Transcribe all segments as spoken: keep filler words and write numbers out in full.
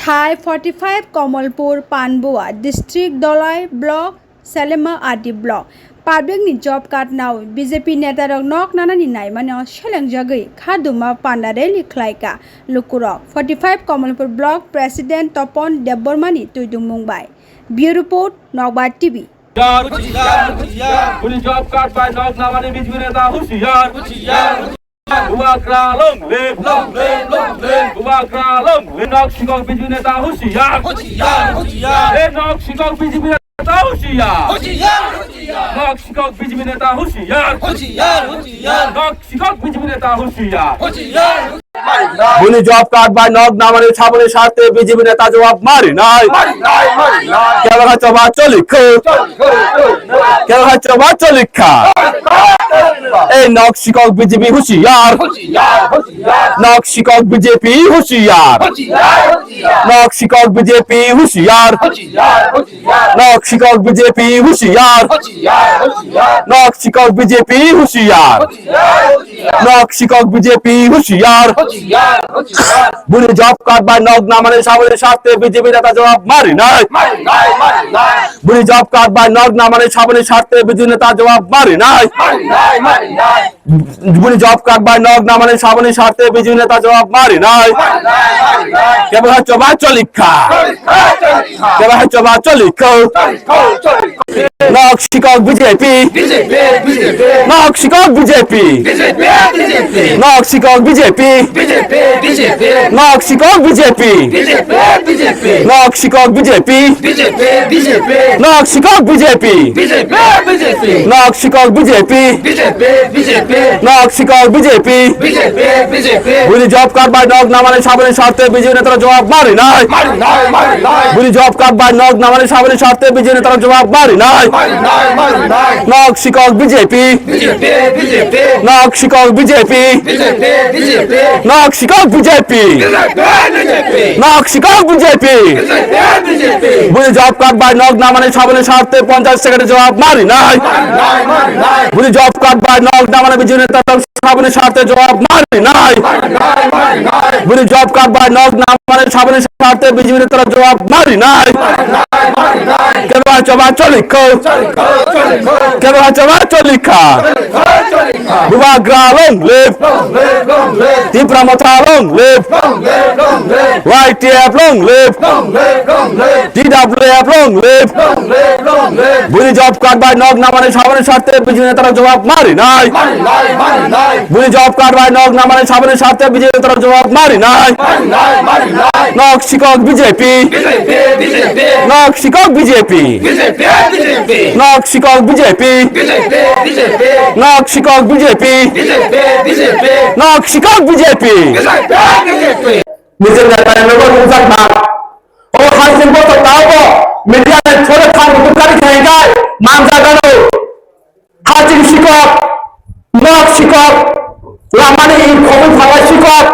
Hai forty five Kamalpur Panbua District, Dolai Block, Selema R D Block. Public ni job card nao B J P neta rok nok nanani naimano selengjagwi khaduma panda rally khlaika lukurok. Forty five Kamalpur Block President Topon Debbarma ni tuidungmung bai. Bureau Report, Nokbar T V. Hushiyar, hushiyar, hushiyar. Buni job card bai nok nanani B J P neta hushiyar. Hushiyar, hushiyar. Bubagra long live. Long live, long live. Bubagra long live. Nok sikok B J P neta hushiyar. Hushiyar, hushiyar. Eh, nok sikok B J P neta hushiyar. Hushiyar, hushiyar. Nok sikok B J P neta hushiyar. Hushiyar, hushiyar. Nok sikok B J P neta hushiyar. Hushiyar. Buni job card bai nok nanani saboni sarte B J P neta jawab mari nai. Mari nai, mari nai. Kebakha choba choli kho. Choli kho, choli kho. Kebakha choba choli kha. Ei nok sikok B J P hushiyar. Hushiyar, hushiyar. Nok sikok B J P hushiyar. Hushiyar, hushiyar. Nok sikok B J P hushiyar. Hushiyar, hushiyar. Nok sikok B J P hushiyar. Hushiyar, hushiyar. Nok sikok B J P hushiyar. Hushiyar, hushiyar. Nok sikok B J P hushiyar. Hushiyar, hushiyar. Buni job card bai nok nanani saboni sarte B J P neta jawab mari nai. Mari nai, mari nai. Buni job card bai nok nanani saboni sarte B J P neta jawab mari nai. Mari nai, mari nai. Buni job card bai nok nanani saboni sarte B J P neta jawab mari nai. Mari nai, mari nai. Kebakha choba choli kha. Choli kha, choli kha. Kebakha choba choli kho. Choli kho, choli kho. Nok sikok B J P. B J P, B J P. Nok sikok B J P. B J P, B J P. Nok sikok B J P. B J P, B J P. Nok sikok B J P. B J P, B J P. Nok sikok B J P. B J P, B J P. Nok sikok B J P. B J P, B J P. Nok sikok B J P. B J P, B J P. Nok sikok B J P. B J P, B J P. Buni job card bai nok nanani saboni sarte B J P neta jawab mari nai. Mari nai, mari nai. Buni job card bai nok nanani saboni sarte B J P neta jawab mari nai. Mari nai, mari nai. Nok sikok B J P. B J P, B J P. Nok sikok B J P. B J P, B J P. Nok sikok B J P. B J P, B J P. Nok sikok B J P. B J P, B J P. Buni job card bai nok nanani saboni sarte Panchayat Secretary jawab mari nai. Mari nai, mari nai. Buni job card bai nok nanani B J P neta saboni sarte jawab mari nai. Mari nai, mari nai. Buni job card bai nok nanani saboni sarte B J P neta jawab mari nai. Mari nai, mari nai. Kebakha choba choli kho. Choli kho, choli kho. Kebakha choba choli kha. Choli kho, choli kho. Bubagra long live. Long live, long live. Tipra Motha long live. Long live, long live. Y T F long live. Long live, long live. T W F long live. Long live, long live. Buni job card bai nok nanani saboni sarte B J P neta jawab mari nai. Mari nai, mari nai. Buni job card bai nok nanani saboni sarte B J P neta jawab mari nai. Mari nai, mari nai. Nok sikok B J P. B J P, B J P. Nok sikok B J P. B J P, B J P. Nok sikok B J P. B J P, B J P. Nok sikok B J P. B J P, B J P. Nok sikok B J P. B J P, B J P. Nijor neta ni logo rwngjakma. O hai chwng bothor tao bo media ni thore thang bukhuk kari khainai manjak ano. Ha chini sikok, nok sikok, lamani khobung thangnai sikok.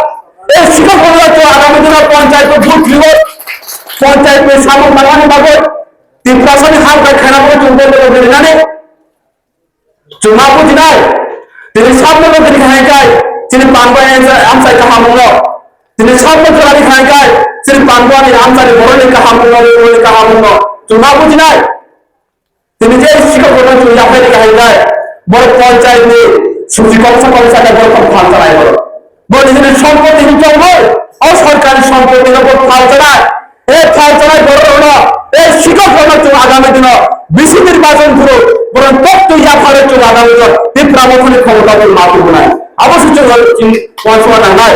E sikok bono to agami dino ponchayat o vote libo. Ponchayat ni samung tangmani bagwi Tiprasani hal bai khaina bagwi chwng bondo rinani. Chwng ma bujinai. Tini sabno bo tini khainai, chini Panbua ni amchai kahamungno. Tini sabno kwlani khainai, chini Panbua ni amchai boroni kahamungno, boroni kahamungno. Chwng ma bujinai. Tini je sikok bono chwng yaphai rwkha hai khe, borok ponchayat ni suchi kongsa kongsa khe borok phang chanai borok. Bo nini sompoti ni tongwi, o sorkari sompoti no bo phang chanai. E phang chanai borok no, e sikok bono chwng agami dino bisi nirbachon phuru, borok tok twi yaphai chwng agami dino Tipra Mothani khomota bo ma tubunai. Abo se chwng chini uansukna nangnai.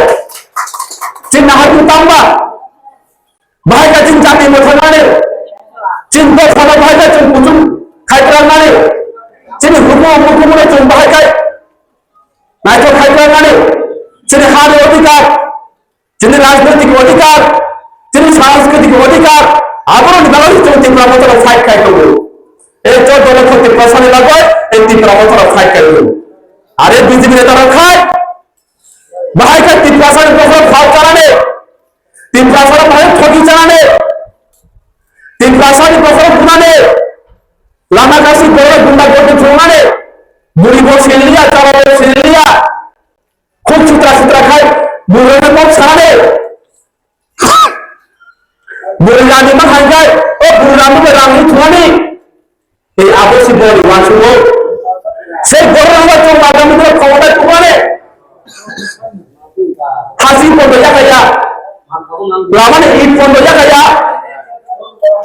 Chini nahar tangma. Bahai khe chini jati mwthangmani, chini dophano bahai khe chwng kuchuk khaitwrangmani, chini hukumu mukumuni chwng bahai khe naithok khaitwrangmani, chini hani odhikar, chini rajnoitik odhikar, chini sanskritik odhikar, aboroni bagwi chwng Tipra Mothano fight khai tongo. Ei chauda lokho Tiprasani bagwi ei Tipra Mothano fight khai tongo. Are B J P neta rok khai, bahai khe Tiprasani bokhorok phal chanani, Tiprasani bahai thoki chanani, Tiprasani bokhorok bunani, lama kasi borok gunda gordi thungnani, buri bo sinliya, chara bo sinliya, khuk sutra sutra khai, burani kok sanani. Bwrwi rani ma hai kai, o bwrwi rani bai rang ni thumani. Ei abo si bori wansugo. Sei borok rok chwng agami dino khomota tubani. Hasi pondo yakaya. Lamani it pondo yakaya.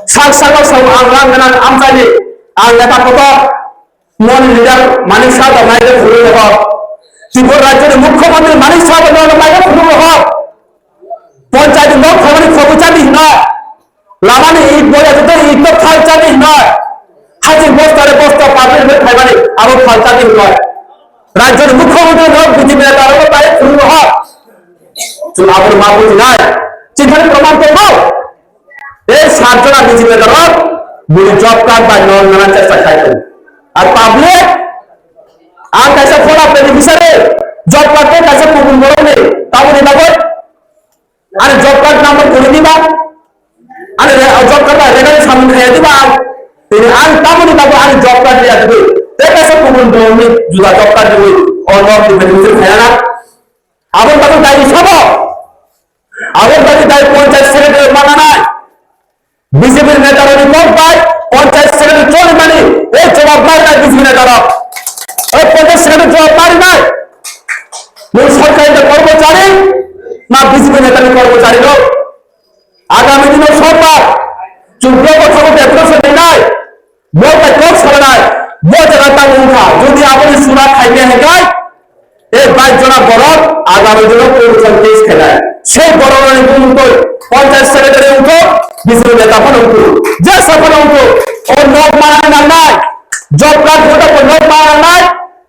Sak saka sao ang rang gana amchani. Ang neta kotor. Mon leader Manik Saha da mai de phuru rohor. Tripura rajyoni mukhyamantri Manik Saha da mai de phuru rohor. Panchayat nok khamani khobu chani hina. Lamani it boya joto it to phal chani hina. Haji bosta re bosta public re khaimani abo phal chani hina. Rajyoni mukhyamantri nok B J P neta rok bai phuru rohor. Chwng abono ma bujinai. Chini thani proman tongo. Ei sat jona B J P neta rok bini job card bai nok nana chesta khai tongo. Ar public, ang kaisa khona beneficiary, job card tei kaisa kubun borok ni, taboni bagwi ani job card number kwrwi ni ba, ani re-, job card bai record samung khaya di ba ang, tini ang taboni bagwi ani job card ya di, tei kaisa kubun borok ni juda job card di, o nok ni beneficiary khaya na. Aboni bagwi daini sabo. Aboni bagwi dai panchayat secretary mananai. B J P ni neta rokni kok bai panchayat secretary choli mani. Ei jawab nai nai B J P neta rok. Ei panchayat secretary jawab nai nai. Nwng sorkari ni kormochari na B J P neta ni kormochari rok? Agami dino sorkar chwng bo kothabo deputation rinai. Bo bai kok salanai, bo jaga tamo wngkha, jodi aboni sura khaikhe hwnkhe, e bike jona borok agami dino corruption case khainai. Sei borokni bumung twi panchayat secretary wngkho, B J P neta phano wngkho, jesa phano wngkho, o nok manani nangnai, job card hoda bo nok manani nangnai,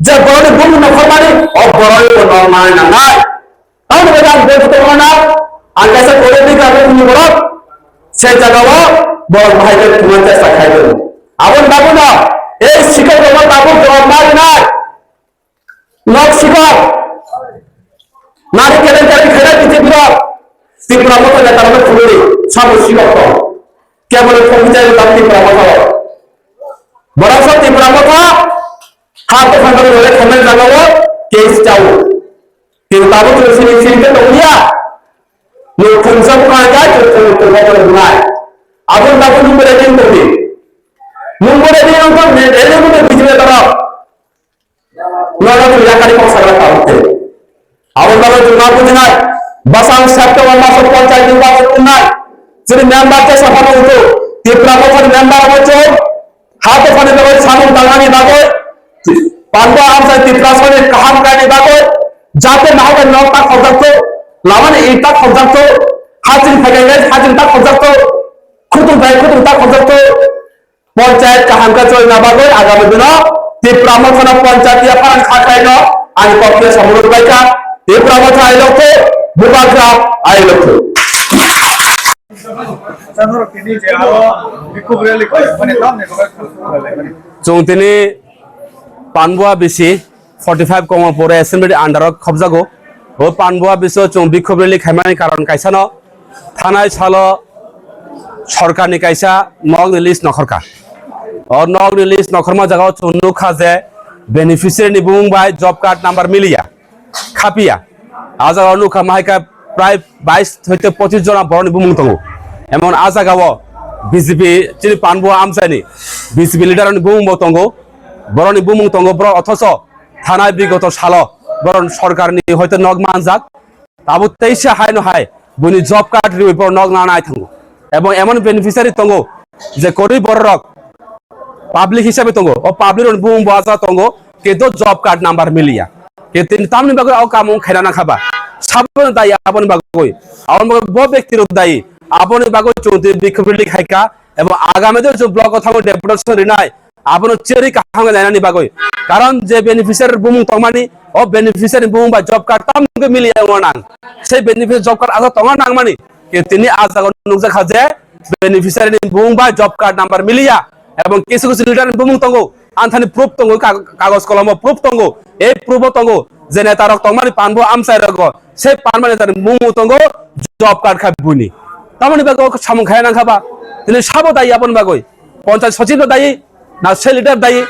je borokni bumung nokhormani, o borokni bo nok manani nangnai. Ang bai ang bai tongmana, ang kaisa college ni graduate ni borok, se jaga o borok bahai khe thumna chesta khai tongo. Aboni bagwi no, ei sikok rok no tabuk jawab ma rinai. Nok sikok, nari kelenchari khainai B J P rok, Tripura Motha neta rok no phunui, sabo sikok tong. Keboni thongwi jai rok Tripura Motha rok. Borok sok Tripura Motha, ha buphang rok role khaimani jaga o, case chao. Tini tabuk chwng sini sini khe tonglia. Nwng khungsa bwkha jai chwng khungsa bwkha chwng wngnai. Aboni bagwi nwng bo ready wng tongdi. Nwng bo ready wng tong, ready wng tong bijli toro. Nono chwng yakari kok sagra tabuk te. Aboni bagwi chwng ma bujinai. Bwsang September maso panchayat nirbachon wngnai. Chini member tesa phano wngkhu. Tripura Mothani member abo chwng. Ha dophani bagwi samung tangnani bagwi, Panbo amchai Tiprasani kaham kaini bagwi, jate naharbai nok ta khorjakthok, lamani it ta khorjakthok, haching phaikhai haching ta khorjakthok, khutung phai khutung ta khorjakthok, panchayat kaham khe cholna bagwi agami dino Tipra Mothano panchayat yapharang kha khlaino ani kokno samung rwbaikha, Tipra Motha ailoktho, Bubagra ailoktho. Chwng tini Panbua bisi forty five Komolpur assembly under o khobjago. O Panbua biso chwng bikhub rally khaimani karon kaisano, thanai salo sorkarni kaisa nokni list nokhorkha. O nokni list nokhorma jagao chwng nukha je beneficiary ni bumung bai job card number miliya. Khapia. A jaga o nukha mahaika prai bais hoite pochis jona borokni bumung tongo. Emon a jaga o B J P chini Panbua amchaini B J P leader ni bumung bo tongo. Borokni bumung tongo borok othoso thanai bigoto salo borok sorkarni hoite nok manjak. Tabuk teisa haino hai buini job card riwi borok nok nana nai thango. Ebong emon beneficiary tongo je kwrwi borok rok public hisabe tongo, o public rokni bumung bo aja tongo, kintu job card number miliya. Kintu tamni bagwi o kaam wng khaina nangkha ba? Saboni dayi aboni bagwi? Aboni bagwi bo bekti rok dayi. Aboni bagwi chwng twi bikhub rally khaikha, ebong agami din chwng block o thangwi deputation rinai, abono cherwi kaham khe nainani bagwi. Karon je beneficiary bumung tongmani, o beneficiary bumung bai job card tamni miliya wngna nang. Sei beneficiary job card aja tongna nangmani, kintu tini a jaga nukjakha je beneficiary ni bumung bai job card number miliya, ebong kisu kisu leader ni bumung tongo, anthani proof tongo, kag-, kagoj kolomo proof tongo, ei proof o tongo je neta rok tongmani Panbua amchai rogo, sei Panbua neta ni bumung tongo job card khai buini. Tamoni bagwi o samung khai nangkha ba? Tini sabo dayi aboni bagwi? Panchayat sochib no dayi, na sei leader dayi?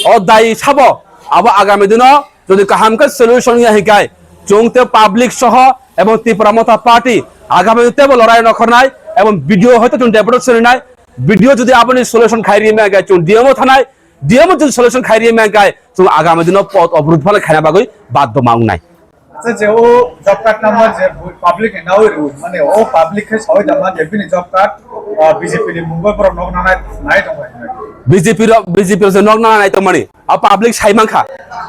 O dayi sabo? Abo agami dino jodi kaham khe solution ya hikai, chwng tei public soho ebong Tipra Motha Party agami tebo lorai nokhornai, Ebong B D O hoito chwng deputation rinai, B D O jodi aboni solution khai ri mangkha chwng D M o thanai, D M o jodi solution khai ri mangkha chwng agami dino pot obrod phano khaina bagwi baddo ma wngnai. Acha, je o job card number je public ni nawi rw, mane o public khe sawi da mane bini job card, ah, B J P ni mungwi borok nok nanai nai tong bai. B J P ro, B J P ro je nok nanai tong mani, a public sai mankha,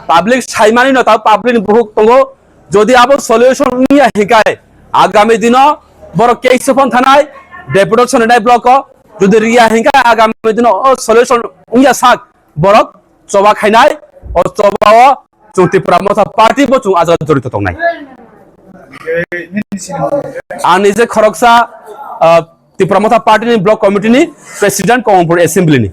public sai mani no ta public ni buhuk tongo, jodi abo solution wngya hinkai agami dino borok case phone thanai, deputation nai block o, jodi riya hinkai agami dino o solution wngya sak borok choba khainai, o choba o chwng Tipra Motha Party bo chwng ajak jorito tongnai. Ani je khoroksa, ah, Tipra Motha Party ni block committee ni president Kamalpur assembly ni.